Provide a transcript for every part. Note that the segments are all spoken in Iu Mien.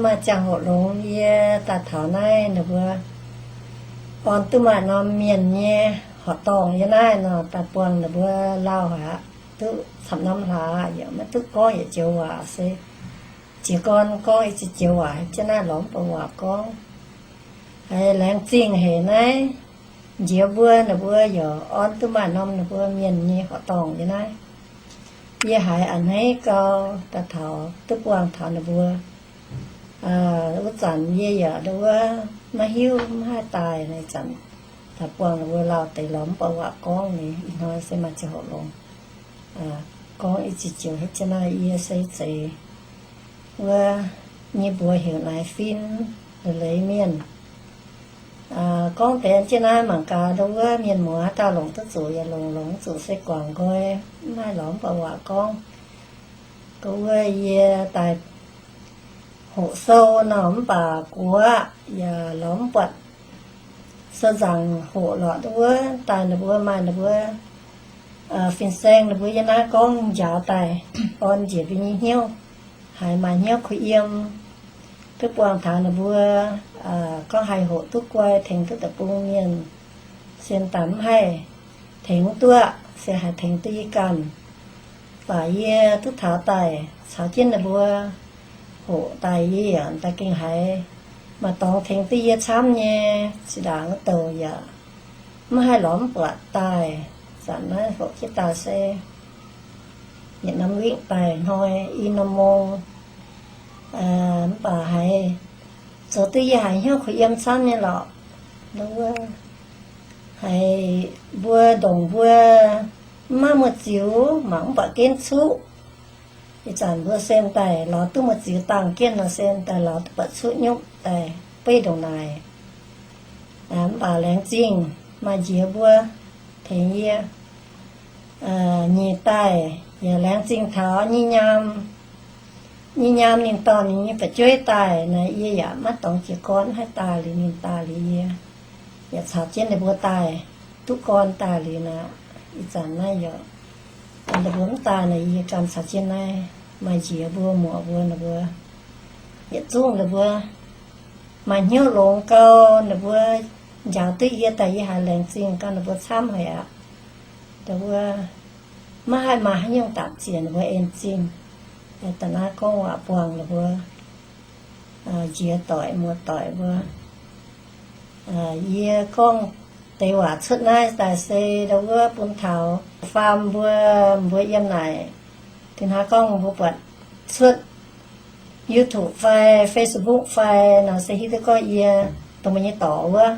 Maaih ziangh hoc longx yie daaih taux naaiv ninh mbuo orn duqv maaih norm mienh nyei horqc dorngh yie naaiv nor, daaih buangh ninh mbuo lauh aqv. Duqv camv norm hlaax yaac maiv duqv gorngv yietc joux waac se jiez gorn gorngv i ziex joux waac jienv naaiv lorz mv buatc waac gorngv. Haiz laengz zingh haic naaiv njiec mbuo ninh mbuo yaac orn duqv maaih norm ninh mbuo mienh nyei horqc dorngh nyei naaiv. Yie haiz a'hneiv gau daaih taux duqv buangh taux ninh mbuo. Wuov zanc yie yaac ndo wuov maiv hiuv mv haih daaih naaiv zanc, daaih buangh ninh mbuo lauh deix lorz mv buatc waac gorngv nyei. Ih hnoi se maaih ziangh hoc longx gorngv i ziex joux haic jienv naaiv yie se zeiz wuov nyei mbuox heuc naaiv fin leiz mienh. Gorngv deix jienv naaiv mangc gaax ndo wuov mienh muoz haaix dauh longc duqv zuqc yaac longc, longc zuqc se guangc nqoi, mv haih lorz mv buatc waac gorngv. Ndo wuov yie daaih hoqc sou nor mv baac guoqv yaac lorz mv buatc. Sou nzaangc hoqc lorqc ndo wuov daaih ninh mbuo maaih ninh mbuo fin-saeng ninh mbuo yie naaiv gorngv njaaux daaih orn njiec mbuo nyei hnyouv, haiz maaih hnyouv kuh yiem, duqv buangh taux ninh mbuo gorngv haih hoqc duqv guai tengx duqv deic-bung mienh. Sienx daaih mv haih tengx duqv, se haih tengx duqv yie ganh. Baac yie duqv taux daaih caux jienv ninh mbuo hoqc daaih yie yaac daaih gengh haiz maaih dorngx tengx duqv yie camv nyei. Zinh ndaangc wuov douc yaac mv haih lorz mv buatc daaih. Zanc naaiv hoqc jienv daaih se yietc norm wingv daaih hnoi i norm mong, mv baac haiz zoux duqv yie haiz hnyouv kuh yiem camv nyei lorqc. Ndo wuov haiz mbuo ndongc mbuo mv maaih muoz-ziux mangc mv buatc genv cuqv. Ih zanc mbuo sen daaih lorz duqv muoz-ziux dangh jienv nor, sen daaih lorz duqv buatc cuqv nyutv daaih beiv ndongc naaic. Mv baac laengz zingh maaih njiec mbuo tengx yie nyic daaih, yaac laengz zingh taux Nyi Nyaam. Nyi Nyaam ninh dorh ninh nyei fu'jueiv daaih naaic, yie yaac maiv dorngx jiez gorn haih daaih liuz ninh daaih liuz yie yaac caux jienv ninh mbuo daaih duqv gorn daaih liuz naaic. Ih zanc naaiv yaac ninh mbuo mv daaih naaic, yie ganh caux jienv naaiv maaih njiec mbuo muoc mbuo ninh mbuo yietc zungv ninh mbuo maaih hnyouv longx gau, ninh mbuo njaaux duqv yie daaih yie haiz laengz zingh gau ninh mbuo camv haic aqv. Ndo wuov maiv haih maaih haaix nyungc dapc ziec ninh mbuo en zingh. Da'naaiv gorngv waac buangh ninh mbuo njiec doic muoz-doic mbuo. Yie gorngv deix waac cuotv naaiv daaih se ndo wuov bun taux faam mbuo, mbuo yiem naaic, dinh hnangv gorngv mbuo buatc cuotv YouTube fai Facebook fai nor se hiuv duqv gorngv yie dongh meih nyei dorc wuov,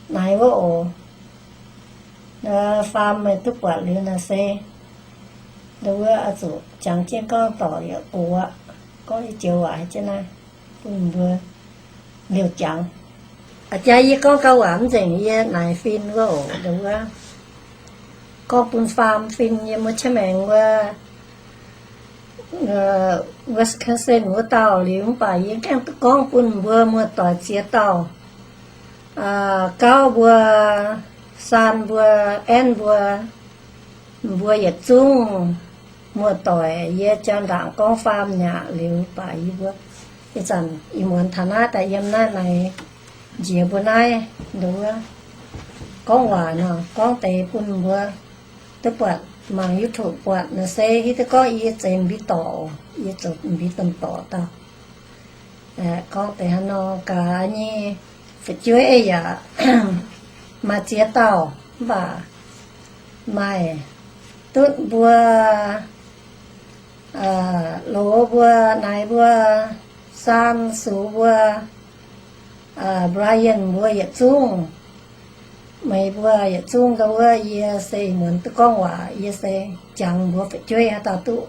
naaiv wuov oc. Faam meih duqv buatc liuz nor se ndo wuov oix zuqc jangx jienv gorngv dorc yaac gox aqv. Gorngv i joux waac haiz jienv naaiv bun mbuo liouh jangx. A'jang yie gorngv gauh waac mv nzengc, yie naaic fin wuov oc, ndo wuov gorngv bun faam fin yiem wuov qaqv maengx wuov Wisconsin wuov dauh liuz, mv baac yie gaengh duqv gorngv bun mbuo muoz-doic ziex dauh, gauv mbuo, saan mbuo, en mbuo, mbuo yietc zungv muoz-doic. Yie jaa ndaangc gorngv faam nyaqc liuz baac yie mbuo ih zanc ih muonz taux naaiv daaih yiem naaiv naaic njiec mbuo naaiv ndo wuov gorngv waac nor, gorngv deix bun mbuo duqv buatc, mangc YouTube buatc nor se hiuv duqv gorngv yie zeiz mbiv dorc, yie zoux mbiv domh dorc dauh. Gorngv deix hnangv nor gaax nyei, fu'jueiv yaac maaih ziex dauh, mv baac maaih duqv mbuo, loz mbuo, naaiv mbuo, saan sux mbuo, Brian mbuo yietc zungv, meih mbuo yietc zungv ndo wuov, yie se ih muonz duqv gorngv waac, yie se jangx mbuo fu'jueiv haaix dauh duqv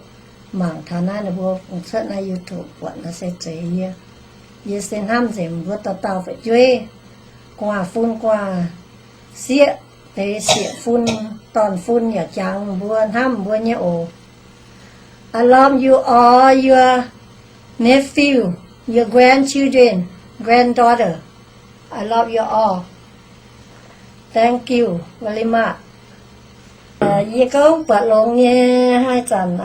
mangc taux naaiv ninh mbuo fungx cuotv naaiv YouTube buatc nor se zeiz yie. Yie se hnamv nzengc mbuo dauh dauh fu'jueiv, gu'nguaaz fun gu'nguaaz sieqv, deix sieqv fun, dorn fun yaac jangx mbuo, hnamv mbuo nyei oc. I love you all, your nephew, your grandchildren, granddaughter. I love you all. Thank you very much. Yie gorngv buatc longx nyei, haaix zanc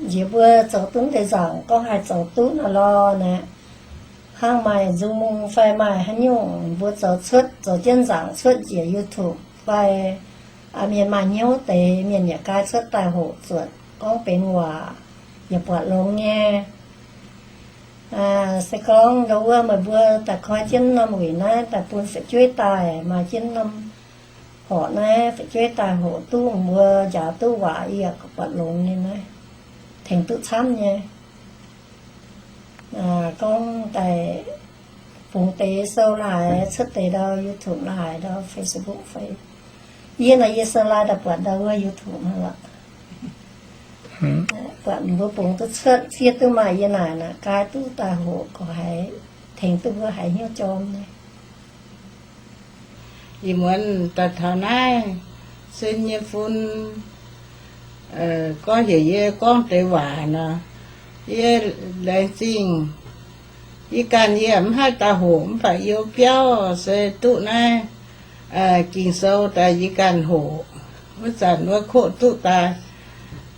njiec mbuo zoux duqv deix nzaangc gorngv haih zoux duqv nor lorh naaic. Hnangv maaih nzung mung fai maaih haaix nyungc mbuo zoux cuotv, zoux jienv nzaangc cuotv njiec YouTube fai mienh maaih hnyouv deix, mienh yaac gaa cuotv daaih hoqc zuotc gorngv benx waac, yaac buatc longx nyei. Se gorngv ndau wuov meih mbuo daaih koi jienv norm wuic naaiv daaih bun fu'jueiv daaih, maaih jienv norm horqc naaiv fu'jueiv daaih hoqc duqv mbuo njaaux duqv waac, yaac buatc longx nyei naaiv, tengx duqv camv nyei. Gorngv daaih bungx deix sou la'haic, cuotv deix ndau YouTube la'haic, ndau Facebook fai, yie naaic yie sou la'haic daaih buatc ndau wuov YouTube hnangv lorqc. Buatc mbuo bungx duqv cuotv fiev duqv maaih yie naaic naaic, gaa duqv daaih hoqc gorx haiz, tengx duqv mbuo haiz hnyouv jorm nyei. Ih muonz daaih taux naaiv, se nyei fun gorngv heuc yie gorngv deix waac nor, yie laengz zingh. Yie ganh yie mv haih daaih hoqc, mv baac yie biauv se duqv naaiv Ging-Sou daaih yie ganh hoqc. Wuov zanc wuov koqv duqv daaih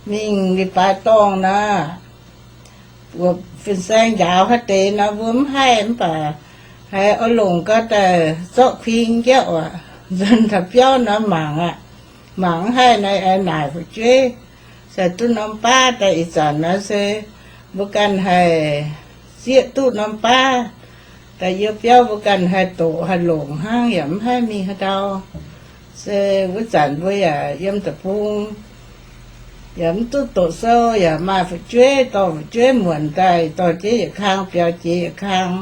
mingh leiz-baaix dorngh nor, fin-saeng njaaux haaix deix nor mbuo mv haih, mv baac haiz oix longc gau daaih zorqv kuing jauv aac, nzuonx taux biauv nor mangc aqv. Mangc mv haih nor, naaic fu'jueiv, se duqv norm baav daaih. Ih zanc naaiv se mbuo ganh haih zieqv duqv norm baav daaih yiem biauv, mbuo ganh haih doqc haih longc hnangv, yaac mv haih mingh haaix ndau. Se wuov zanc mbuo yaac yiem deic-bung yaac mv duqv doqc sou, yaac maaih fu'jueiv dorh fu'jueiv muonc daaih, dorh jiex yietc kang biaux jiex yietc kang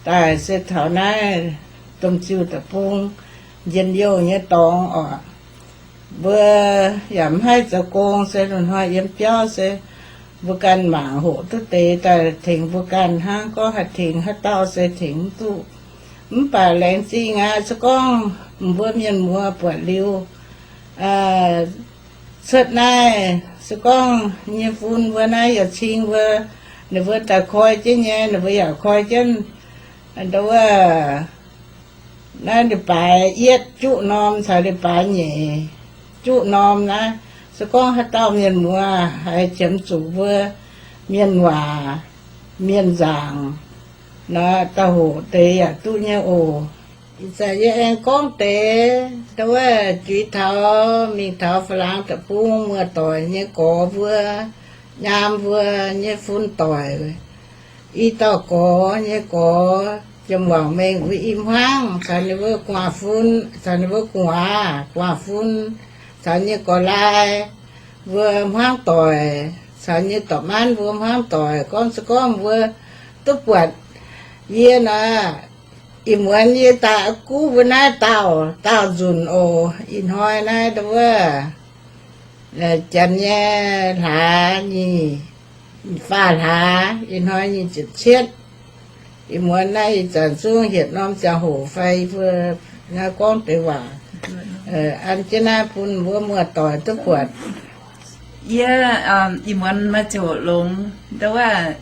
daaih. Se taux naaiv domh ziuh deic-bung, njien-youh nyei dorngx oc, mbuo yaac mv haih zoux gong, se loz-hnoi yiem biauv se mbuo ganh mangc hoqc duqv deix daaih tengx mbuo ganh hnangv. Gorngv haih tengx haaix dauh se tengx mv duqv. Mv baac laengz zingh aqv, se gorngv mbuo mienh muoz buatc liuz cuotv naaiv, se gorngv nyei fun mbuo naaiv yaac cing mbuo, ninh mbuo daaih koi jienv nyei, ninh mbuo yaac koi jienv ndau wuov naaiv leiz-baaix yietv juqv norm caux leiz-baaix nyeic juqv norm naaiv. Se gorngv haaix dauh mienh muoz haiz qiemx zuqc mbuo mienh waac, mienh nzaangc nor, daaih hoqc deix yaac duqv nyei oc. Ih zanc yie aengx gorngv deix ndau wuov juix taux mingh taux Faa^laangx deic-bung muoz-doic nyei gorx mbuo, nyaam mbuo nyei fun doic. I dauh gorx nyei gorx, Jiem Wangc Mengh wuov i hmuangv caux ninh mbuo gu'nguaaz fun, caux ninh mbuo gu'nguaaz, gu'nguaaz fun, caux nyei gorx-lai mbuo hmuangv doic, caux nyei dorc maanv mbuo hmuangv doic, gorngv se gorngv mbuo duqv buatc yie nor, ih muonz yie daaih guv mbuo naaiv daauh, daauh nzunc oc. Ih hnoi naaiv ndau wuov janx nyei hlaax nyic, faah hlaax, ih hnoi nyic ziepc cietv. Ih muonz naaiv ih zanc zungv hietc norm ziangh hoc fai yie mbuo naaiv gorngv deix waac, an jienv naaiv bun mbuo muoz-doic duqv buatc. Yie ih muonz maaih ziangh hoc longx ndau wuov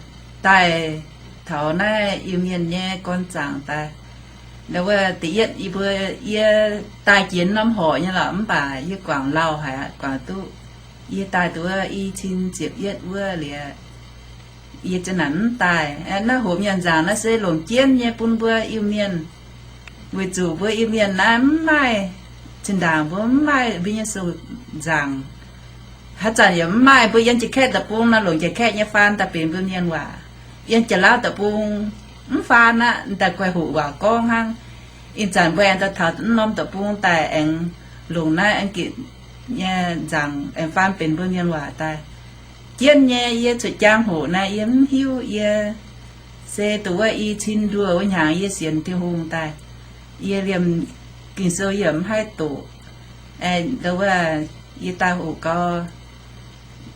daaih taux naaiv Iu-Mienh nyei gorn zaangc daaih. Ndau wuov da'yietv yie mbuo, yie daaih jiex norm horqc nyei lorqc, mv baac yie guangc lauh haic aqv, guangc duqv. Yie daaih duqv i cin ziepc yietv wuov liuz, yie za'naaic mv daaih. Naaiv hoqc mienh nzaangc naaiv se longc jienv nyei bun mbuo Iu-Mienh, weic zuqc mbuo Iu-Mienh naaiv mv maaih, zinh ndaangc mbuo mv maaih mbuo nyei sou nzaangc. Haaix zanc yaac mv maaih, mbuo yiem Janx-Kaeqv deic-bung nor longc Janx-Kaeqv nyei faan daaih benx mbuo Mienh waac. Yiem Janx-Lauv deic-bung mv faan aqv, daaih guaih hoqc waac gorngv hnangv. Ih zanc mbuo aengx daaih taux mv norm deic-bung daaih aengx longc naaiv Janx-Kaeqv nyei nzaangc aengx faan benx mbuo Mienh waac daaih. Jienv nyei yie cuotv jaang hoqc naaiv yie mv hiuv, yie se duqv wuov i cin nduoh wuov hnyangx yie sienx Tin-Hungh daaih. Yie liemh Ging-Sou yie mv haih doqc. Ndau wuov yie daaih hoqc gau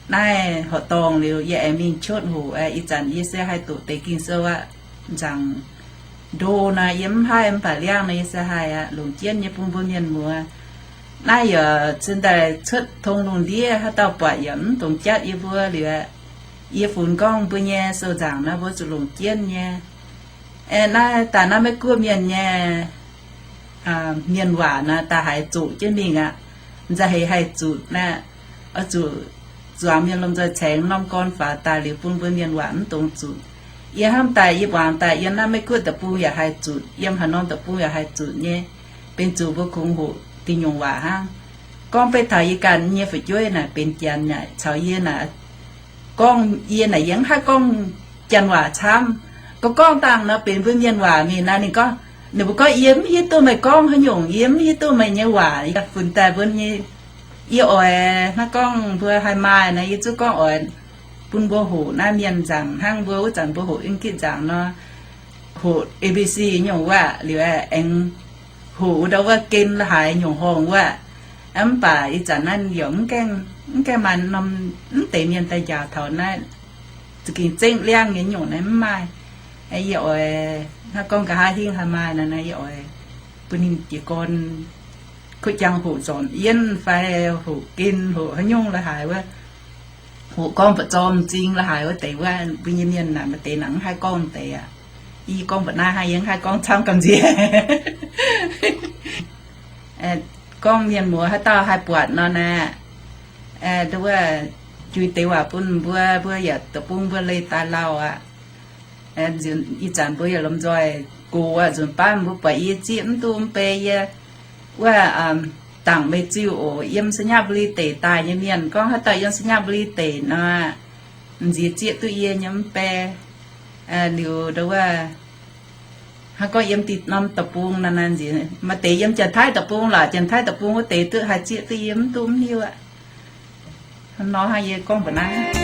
naaiv horqc dorngh liuz, yie aengx mingh qotv hoqc. Ih zanc yie se haih doqc deix Ging-Sou aqv. Nzaangc ndo naaic yie mv haih, mv baac liangv naaic yie se haih aqv. Longc jienv nyei bun mbuo mienh muoz. Naaiv yaac cin daaih cuotv tong lungh ndiev, haaix dauh buatc yaac mv dungx jatv yie mbuo liuz, yie funx gorngv mbuo nyei sou nzaangc naaiv mbuo zuqc longc jienv nyei. Naaiv daaih naaiv Meiv Guoqv mienh nyei mienh waac naaiv daaih haiz zuqc jienv mingh aqv. Nzauh heix haih zuqc naaiv, oix zuqc zuangx mienh lomh nzoih caengx norm gorn faaux daaih liuz bun mbuo mienh waac mv dungx zuqc. Yie hnamv daaih yie muangx daaih yiem naaiv Meiv Guoqv deic-bung yaac haih zutc, yiem Haaix Norm deic-bung yaac haih zutc nyei, benx zuqc mbuo kungx hoqc dingc nyungc waac hnangv. Gorngv beiv taux yie ganh nyei fu'jueiv naaic benx Janx naaic caux yie naaic gorngv, yie naaic yie mv haih gorngv Janx waac camv. Gorngv gorngv dangh nor benx mbuo Mienh waac mingh naaic ninh gorngv, ninh mbuo gorngv yie mv hiuv duqv meih gorngv haaix nyungc, yie mv hiuv duqv meih nyei waac. Funx daaih mbuo nyei, yie oix hnangv gorngv mbuo haih maaih naaic yie zungv gorngv oix bun mbuo hoqc naaiv mienh nzaangc hnangv mbuo wuov zanc mbuo hoqc English nzaangc nor, hoqc A B C nyungc wuov liuz aengx hoqc wuov ndau wuov gen la'haaix nyungc horngh wuov. Mv baac ih zanc naaiv yaac mv gaengh maaih norm, mv deix mienh daaih njaaux taux naaiv za'gengh zengv liangv nyei nyungc naaiv mv maaih. Yie oix hnangv gorngv nqa'haav hingv haih maaih naaic, yie oix bun ninh jiez gorn kuv jangx hoqc zornc yienv fai hoqc gen, hoqc haaix nyungc la'haaix wuov, hoqc gorngv ba'zormh m'zing la'haaix wuov deix wuov, mbuo nyei mienh naaic maaih deix naaic mv haih gorngv deix aqv. Yie gorngv mba'naaiv hnangv, yie mv haih gorngv camv gamh nziex. Gorngv mienh muoz haaix dauh haih buatc nor naaic, nduov wuov, jui deix waac bun mbuo, mbuo yaac deic-bung mbuo leih daaih lauh aqv. Ih zanc mbuo yaac lomh nzoih gox aqv, nzunc baav mbuo buatc yie zieqv mv duqv mv bei yie wuov, dangc meih ziuh oc. Yiem ໄຊຍະບູລີ deic daaih nyei mienh gorngv haaix dauh yiem ໄຊຍະບູລີ deic nor, m'nziex zieqv duqv yie nyei mv bei. Liuz nduov wuov, hnangv gorngv yiem dinh norm deic-bung naaic, m'nziex maaih deix yiem Janx-Taiv deic-bung lorqc, Janx-Taiv deic-bung wuov deix duqv haih zieqv duqv yie mv duqv mv hiuv aqv. Hnangv nor hnangv yie gorngv mbuox naaiv.